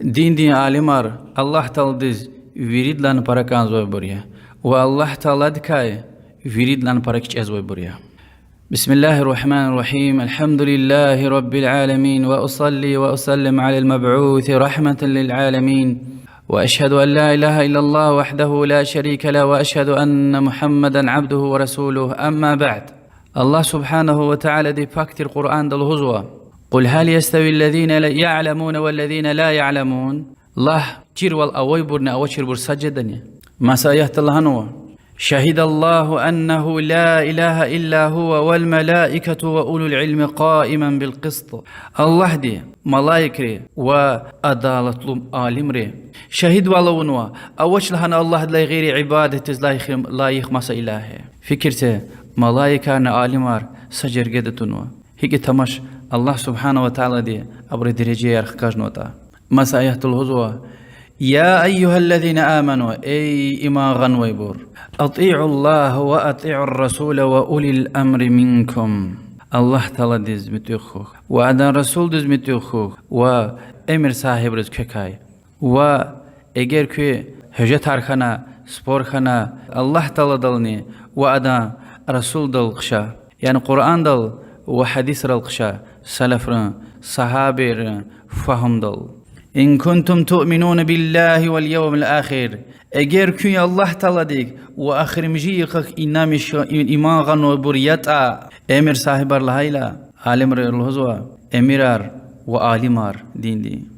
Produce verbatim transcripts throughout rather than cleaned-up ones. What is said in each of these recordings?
Диндин алимар Аллагь Тааладиз виридалай пара кӀанзавайбур я ва Аллагь Тааладикай виридалай пара кичӀезвайбур я. بسم الله الرحمن الرحيم. الحمد لله رب العالمين، وأصلي وأسلم على المبعوث رحمة للعالمين، وأشهد أن لا إله إلا الله وحده لا شريك له، وأشهد أن محمدا عبده ورسوله. أما بعد. Аллагь سبحانه وتعالىди пак тир Къуръанда лугьузва: قل هل يستوي الذين يعلمون والذين لا يعلمون؟ Лагь, чирвал авайбурни авачирбур сад жедани? Маса аятда лагьанва: شهد الله أنه لا إله إلا هو والملائكة وأولو العلم قائما بالقسط. Аллагьди, малаикри ва адалатлу алимри шагьидвал авунва, авач лагьана Аллагьдилай гъейри ибадатдиз лайих, лайих маса илагь. Фикир це, малаикарни алимар са жергеда тунва. ГьикӀ тамаш Аллагь سبحانه وتعالىди абурун дережаяр хкажнаватӀа. Маса аятда лугьузва: يا أيها الذين آمنوا, эй иман гъанвайбур, أطيعوا الله وأطيعوا الرسول وأولي الأمر منكم. Аллагь Тааладиз муьтӀуьгъ хьухь ва Адан Расулдиз муьтӀуьгъ хьухь ва эмир сагьибриз квекай. Ва эгер куь гьуьжетар хьана, спор хьана Аллагь Тааладални ва Адан Расулдал хъша, яни Къуръандал ва гьадисрал хъша, салафрин, сагьабайрин фагьумдал. إن كنتم تؤمنون بالله واليوم الآخر, эгер куьн Аллагь Тааладик ва ахиримжи йикъак инанмиш, иман гъанвайбур ятӀа, эмир сагьибар лагьайла, алимри лугьузва, эмирар ва алимар диндин.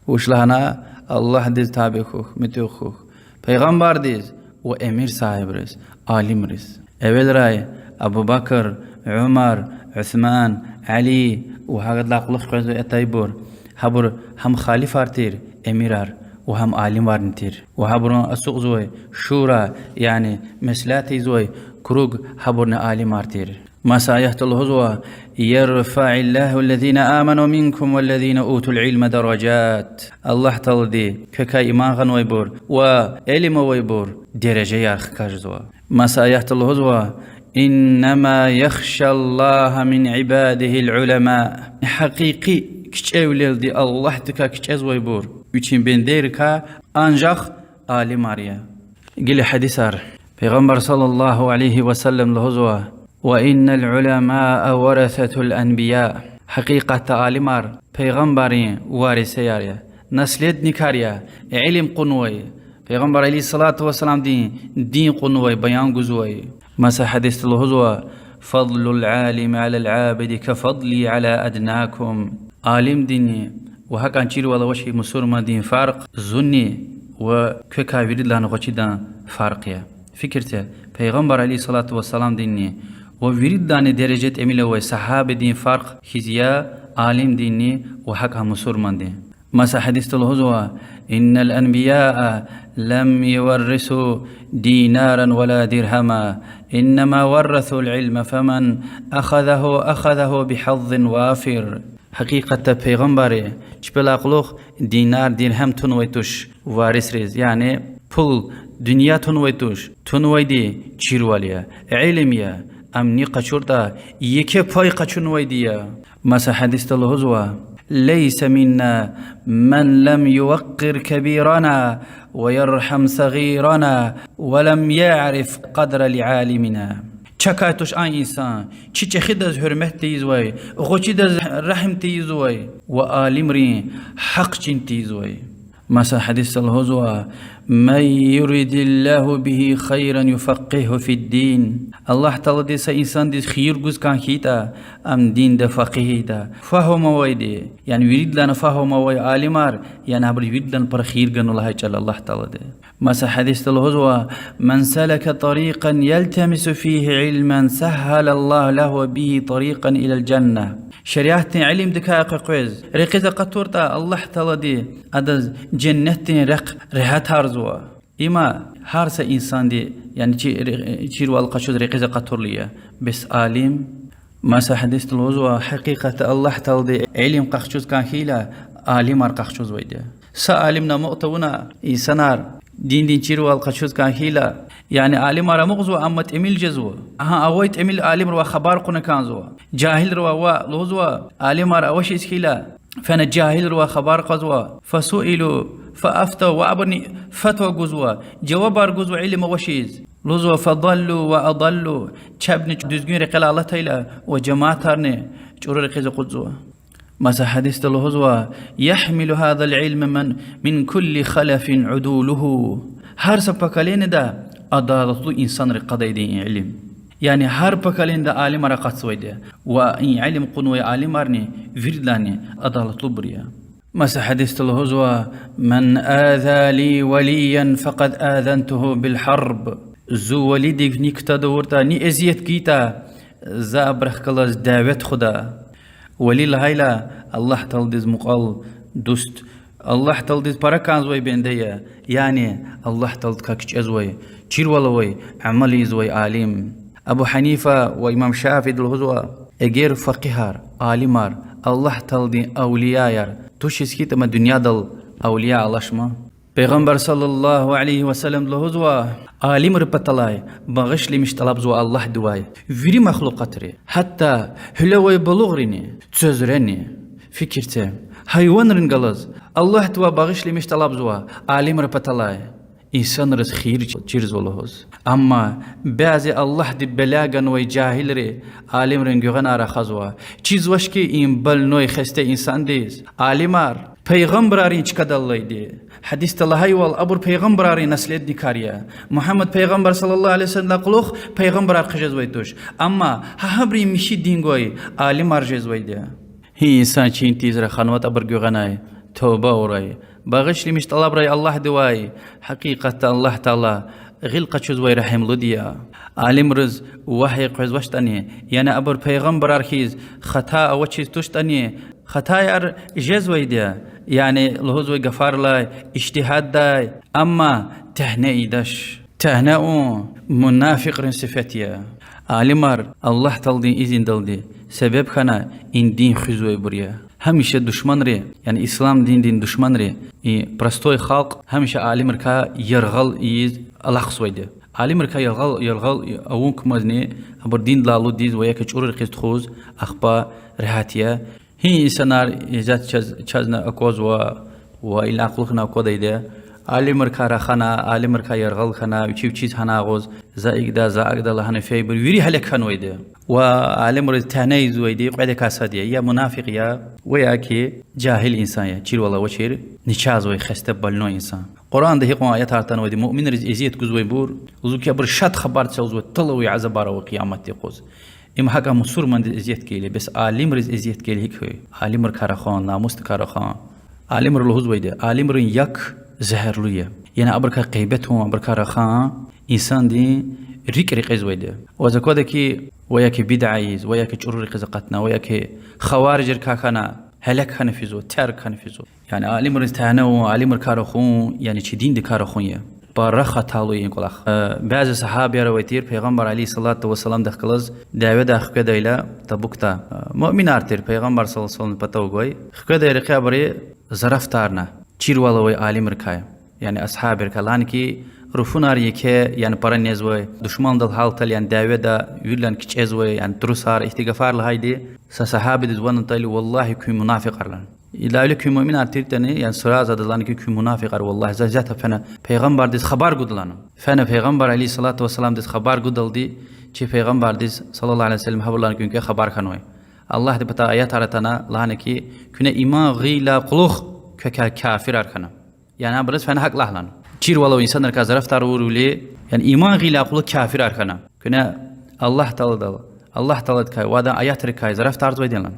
Вуч лагьана? Аллагьдиз табий хьухь, муьтӀуьгъ хьухь, пайгъамбардиз ва эмир сагьибриз, алимриз. Эвелрай Абу Бакр, Умар, Усман, Али ва гьадалай кьулухъ къвезвай атайбур, гьабур гьам халифар тир, эмирар, ва гьам алимарни тир. Ва гьабурун ацукьзавай шура, яни меслят ийизвай круг, гьабурни алимар тир. Маса аятда лугьузва: يرفع الله الذين آمنوا منكم والذين أوتوا العلم درجات. Аллагь Таалади квекай иман гъанвайбур ва илим авайбур дережаяр хкажзава. Маса аятда лугьузва: إنما يخشى الله من عباده العلماء. Гьакъикъи кичӀевилелди Аллагьдикай кичӀезвайбур Вичин бендейрикай анжах алимар я. Гила гьадисар. Пайгъамбар صلى الله عليه وسلم лугьузва: وإن العلماء ورثة الأنبياء. Гьакъикъатда алимар пайгъамбаррин варисеяр я, наследникар я, илим кьунвай, Пайгъамбар عليه الصلاة والسلامдин дин кьунвай, баян гузвай. Маса гьадисда лугьузва: فضل العالم على العابد كفضلي على أدناكم. Алимдинни ва гьакӀан чирвал авачир мусурмандин фаркь зунни ва квекай виридалай гъвечӀидан фаркь я. Фикир це, Пайгъамбар عليه الصلاة والسلامдинни ва виридалай дережа тӀимил авай сагьабидин фаркь хьиз я алимдинни ва гьакӀан мусурмандин. Маса гьадисда лугьузва: إن الأنبياء لم يورثوا دينارا ولا درهما، إنما ورثوا العلم، فمن أخذه أخذه بحظ وافر. Гьакъикъатда пайгъамбарри чпелай кьулухъ динар, диргьам тунвай туш варисриз, яни пул, дуьнья тунвай туш, тунвайди чирвал я, илим я, ам ни къачуртӀа, еке пай къачунвайди я. Маса гьадисда лугьузва: ليس منا من لم يوقر كبيرنا ويرحم صغيرنا ولم يعرف قدر لعالمنا. Чакай туш а инсан, чи чӀехидаз гьуьрмет тийизвай, гъвечӀидаз регьим тийизвай ва алимрин гьахъ чин тийизвай. Маса гьадисда лугьузва: من يرد الله به خيرا يفقهه في الدين. Аллагь Таалади са инсандиз хийир гуз кӀан хьайитӀа, ам динда факъигь ийида, фагьум авайди, яни виридалай фагьум авай алимар, яни абуруз виридалай пара хийир гана лагьай чӀал я Аллагь Таалади. Маса гьадисда лугьузва: من سلك طريقا يلتمس فيه علما سهل الله له به طريقا إلى الجنة. Шариатдин илимдикай къекъвез рекьиз акъатуртӀа, Аллагь Таалади адаз женнетдин рехъ регьятарзава. Има гьар са инсанди, яни чи-, чирвал къачуз рекьиз акъатурла я, бес алим. Маса гьадисда лугьузва: гьакъикъатда Аллагь Таалади илим къахчуз кӀан хьайила, алимар къахчузвайди я. Са алимни амукь тавуна, инсанар диндин чирвал къачуз кӀан хьайила, яни алимар амукьзава, амма тӀимил жезва. Агьа, авай тӀимил алимривай хабар кьуна кӀанзава. Жагьилривай ваъ, лугьузва, алимар авачиз хьайила, Фена жагьилривай хабар кьазва. فسئلوا فأفتوا, ва абурни фатва гузва, жавабар гузва илим авачиз. Лугьузва: فضلوا وأضلوا, чебни дуьзгуьн рекьелай алатайла, ва жамаатарни чӀуру рекьиз акъудзава. Маса гьадисда лугьузва: يحمل هذا العلم من، من كل خلف عدوله. Гьар са поколениеда адалатлу инсанри къадайди я и илим. Яни гьар поколениеда алимар акъатзавайди я. Ва и илим кьунвай алимарни виридалайни адалатлубур я. Маса гьадисда лугьузва: من آذى لي وليا فقد آذنته بالحرب. Зи валидик ни кутада авуртӀа, ни эзият гайитӀа, за абурухъ галаз дяве тухуда. Вали лагьайла Аллагь Тааладиз мукьвал дуст, Аллагь Тааладиз пара кӀанзавай бенде я, яни Аллагь Тааладикай кичӀезвай, чирвал авай, амал ийизвай алим. Абу Гьанифа ва имам Шафииди лугьузва: эгер факъигьар, алимар Аллагь Тааладин авлияяр тушиз хьайитӀа, ам дуьньядал авлия алачмир. Пайгъамбар صلى الله عليه وسلمди лугьузва: алимрин паталай багъишламиш тӀалабзава Аллагьдивай вири махлукъатри, гьатта гьуьлевай балугърини, цуьзрени, фикир це, гьайванрин галаз Аллагьдивай багъишламиш тӀалабзава алимрин паталай, инсанриз хийир чирзава лугьуз. Амма бязи Аллагьди беля ганвай жагьилри алимрин гуьгъуьнай рахазва. Чизвач хьи, и больной, хесте инсандиз алимар пайгъамбаррин чкадал алайди. Гьадисда лагьайвал, абур пайгъамбаррин наследникар я. Мугьаммад пайгъамбар صلى الله عليه وسلمдилай кьулухъ пайгъамбарар хъжезвай туш. Амма гьа гьабурун михьи дин гвай алимар жезвайди я. Гьи инсан чин тийиз раханватӀа абур гуьгъуьнай, туба авурай, багъишламиш тӀалабрай Аллагьдивай, гьакъикъатда Аллагь Таала гъил къачузвай регьимлуди я. Алимриз вагьй къвезвачтӀани, яни абур пайгъамбарар хьиз хата авачиз туштӀани, хатаяр жезвайди я, яни лугьузвай гафарилай, ижтигьаддай, амма тегьне ийидач. Тегьне авун мунафикьрин сифет я. Алимар Аллагь Тааладин изиндалди себеб хьана и дин хуьзвайбур я. Гьамиша душманри, яни ислам диндин душманри, и простой халкь гьамиша алимрикай яргъал ийиз алахъзавайди я. Алимрикай яргъал, яргъал авун кумазни абур диндилай алудиз ва я чӀуру рекьиз тухуз ахпа регьят я. Гьи инсанар исятда чаз, чазни аквазва ва ил акьул хьана аквадайди я, алимрикай рахана, алимрикай яргъал хьана, вичи вичиз гьана агъуз, за икӀ ятӀа, за акӀ ятӀа лагьана фейибур вири гьелек хьанвайди я. Ва алимриз тегьне ийизвайди кьведакай сад я: я мунафикь я, ва я ки жагьил инсан я, чирвал авачир, начагъзавай, хесте, больной инсан. Къуръанда гьикьван аятар атанвайди, муъминриз эзият гузвайбур, лугьузва хьи, абур шад хабар це лугьузва, тӀал авай азабар ава къияматдин юкъуз. Им гьакӀ мусурмандиз эзият гайила, бес алимриз эзият гайила гьикӀ хьуй? Алимрикай рахун, намусдикай рахун. Алимри лугьузвайди, алимрин як зегьерлу я. Яни абурукай гъибет авун, абурукай рахун инсандин рикӀ рекьизвайди я. Ваз аквада хьи, ва я ки бидъа ийиз, ва я ки чӀуру рекьиз акъатна, ва я ки хаварижрикай хьана, гьелек хьана физва, терг хьана физва. Яни алимриз тегьне авун, алимрикай рахун, яни чи диндикай рахун я. Пара хаталу я и кӀвалах. Э, бязи сагьабияр авай тир, Пайгъамбар عليه الصلاة والسلامдихъ галаз дяведай хкведайла Табукда. Э, муъминар тир, Пайгъамбар صلى الله عليه وسلمдин патав гвай. Хкведай рекье абуру зарафатарна чирвал авай алимрикай, яни асгьабрикай, лагьана хьи, руфунар еке, яни пара незвай, душмандал гьалтайла, яни дяведа вирилайни кичӀезвай, яни трусар, ихьтин гафар лагьайди, са сагьабидиз ван атайла, валлагьи, куьн мунафикьар лагьана. Идалай куьн муъминар тиртӀани, яни сура зада лагьана хьи, куьн мунафикьар, валлагьи, за исятда фена Пайгъамбардиз хабар гуда лагьана. Фена Пайгъамбар عليه الصلاة والسلامдиз хабар гудалди, чи Пайгъамбардиз صلى الله عليه وسلم гьабур лагьана куьн квай хабар хьанвай. Аллагьдин патай аятар атана, лагьана хьи, куьне иман гъайидалай кьулухъ квекай кафирар хьана. Яни абуруз фена гьакӀ лагь лагьана. Чирвал авай инсанрикай зарафатар авурвиляй, яни иман гъайидалай кьулухъ кафирар хьана. Куьне Аллагь Тааладал, Аллагь Тааладикай ва адан аятрикай зарафатарзавайди я лагьана.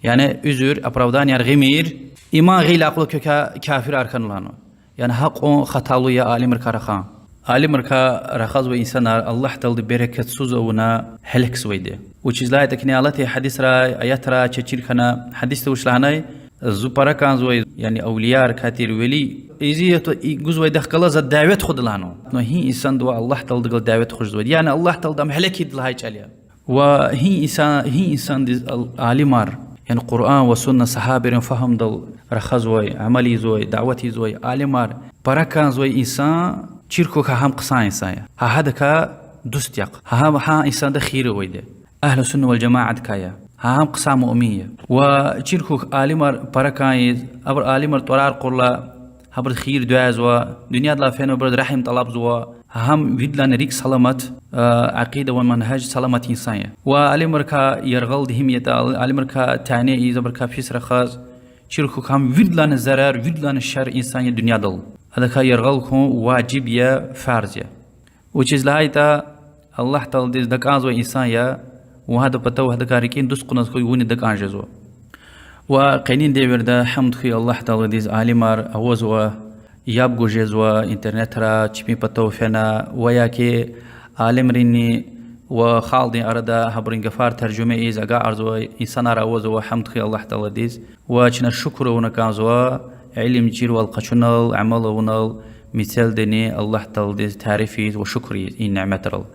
Яни уьзуьр, оправданияр гъимир, иман гъайидалай кьулухъ квекай кафирар хьана лагьана. Яни гьакьван хаталу я алимрикай рахун. Алимрикай рахазвай инсанар Аллагь Таалади берекатсуз авуна гьелекзавайди я. Вучиз лагьайтӀа куьне алатай гьадисрай, аятрай чаз чир хьана, гьадисда вуч лагьанай, зи пара кӀанзавай, яни авлиярикай тир вели, эзият гузвайдахъ галаз за дяве тухуда лагьанва. Ну, гьи инсандивай Аллагь Тааладихъ галаз дяве тухузвайди я, яни Аллагь Таалади ам гьелекда лагьай чӀал я. Ва гьи инсан, гьи инсандиз ал-, алимар, яни Къуръан ва сунна, сагьабийрин фагьумдал рахазвай, амал ийизвай, даъват ийизвай алимар пара кӀанзавай инсан чир хьухь, гьам хъсан инсан я. Гьа гьадакай дуст яхъ. Гьа, гьа, гьа инсандиз хийир авайди я. Агьлу сунна вал жамаатдикай я. Гьа гьам хъсан муъмин я. Ва чир хьухь, алимар пара кӀан ийиз, абур алимар тӀварар кьурла, гьабуруз хийир дуьазва, дуьньядилай фенвайбуруз регьим тӀалабзава, гьа гьам виридалайни рикӀ саламат, акъида ва мангьаж саламат инсан я. Ва алимрикай яргъал гьим ятӀа, ал-, алимрикай тани ийиз, абурукай пис рахаз, чир хьухь, гьам виридалайни зарар, виридалайни шер инсан я дуьньядал. Адакай яргъал хьун важиб я, фарз я. Вучиз лагьайтӀа Аллагь Тааладиз такӀанзавай инсан я, ва гьадан патав гьадакай рикӀин дуст кьуназ хьуй, вунни такӀан жезва. Ва къенин девирда, гьамд хьуй Аллагь Тааладиз, алимар авазва, яб гуз жезва интернетра, чпин патав фена, ва яки алимринни ва халкьдин арада гьабурун гафар таржума ийиз агакьарзавай инсанар авазва, гьамд хьуй Аллагь Тааладиз. Ва чна шукур авуна кӀанзава, илим чирвал къачунал, амал авунал, мецелдани Аллагь Тааладиз тариф ийиз ва шукур ийиз и няметрал.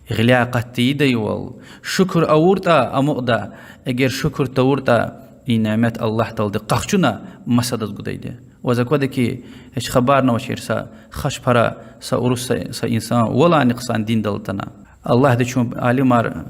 Гъиляй акъат тийидайвал, шукур авуртӀа, амукьда, эгер шукур тавуртӀа, и нямет Аллагь Таалади къахчуна масадаз гудайди. Ваз аквада хьи, гьич хабарни авачир са хашпара, са урус, са, са инсан валайни хъсан диндал атана. Аллагьди чун алимар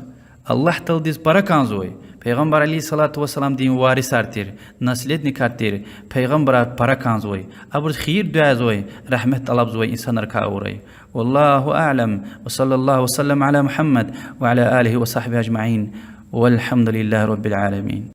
Аллагь Тааладиз пара кӀанзавай, Пайгъамбар عليه الصلاة والسلامдин варисар тир, наследникар тир, пайгъамбарар пара кӀанзавай, абуруз хийир дуьазавай, рагьмет тӀалабзавай инсанрикай авурай. والله أعلم، وصلى الله وسلم على محمد وعلى آله وصحبه أجمعين، والحمد لله رب العالمين.